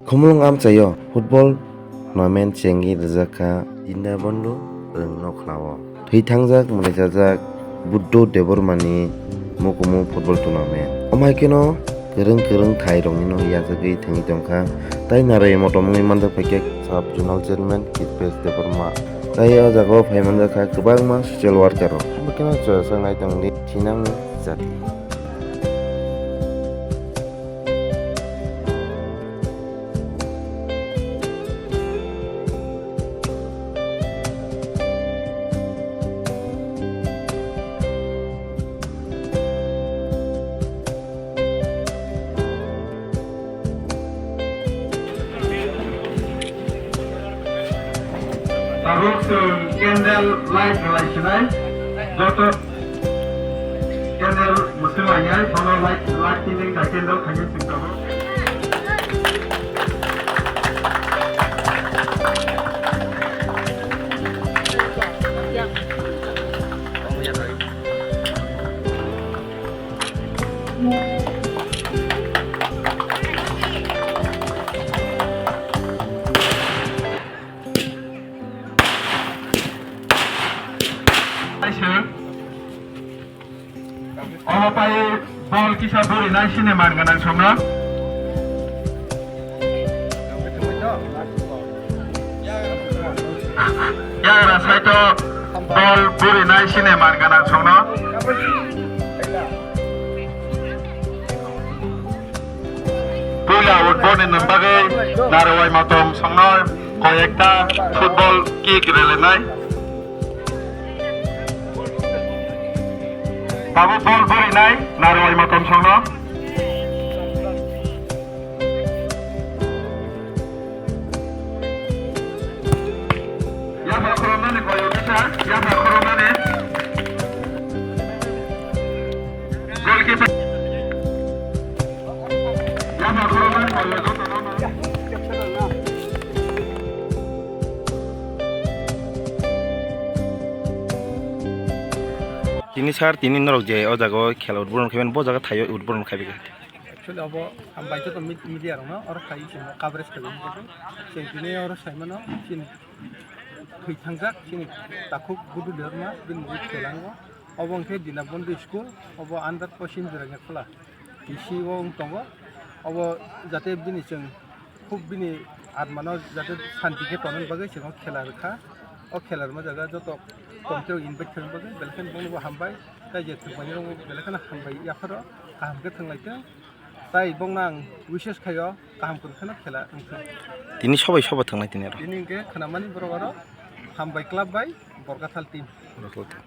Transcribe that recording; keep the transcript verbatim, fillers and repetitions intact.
Khumulwng amchaio football tournament chengwi rwjak kha Dinabandhu rwngno khlao. Thwi thangjak mwlaijajak Buddho Debbarmani mukumu football tournament. Omo hai kheno kwrwng kwrwng thairoknino yachagwi thangwi tongkha. Tai narwi motom wngwi manjak phaikhe sub zonal chairman Kidpesh Debbarma. Tai o jagao phai manjak kha kwbangma social worker rok. Omo kheno choyasaknai tongdi thinangni jati. Tabuk chwng candle light rwlai sinai, joto candle mwswk lainai, bono light, light tini kha candle khainai chwng tabuk. Omo pai bol kisa buri nai sini man ganang songno. Yagra saito bol buri nai sini man ganang songno. Puila football ni nwng bagwi narwai matom songno koyekta football kick relenai. Tabuk bol burinai narwai matom songno. Yapha khoroknani koyok kisa, yapha khoroknani. Goalkeeper. Yapha khoroknani koyok jotono. Tini sir, tini norok je o jaga o khela udbodon khaimani, bo jaga thaio udbodon khaibai kha. Actually, obo ang bai joto mid-, media rokno oro khai chwngno coverage khaimani bagwi. Chwng tini oro saimano chini thwi thangjak chini takhuk Budu Debbarma bini mung Kelango. Obo hwnkhe Dinabandhu School, obo under Poschim Jirangya Khola. Bisi o wng tongo. Obo jate bini chwng khub bini atmano jate santi khe tonani bagwi chwng o khela rwkha. O khela rwma jaga joto committee rok invite khaina bagwi belai kheno bongnobo hambai. Tai je thwngmani rokbo belai kheno hambai yapharo kaham khe thwnglaitwng. Tai bongno ang wishes khaio kaham kwrwngkheno khela wngthwng. Tini sobai soba thwngnai tini oro. Tini hwnkhe khwnamani borok oro hambai club bai Borkathal team. Borkathal team.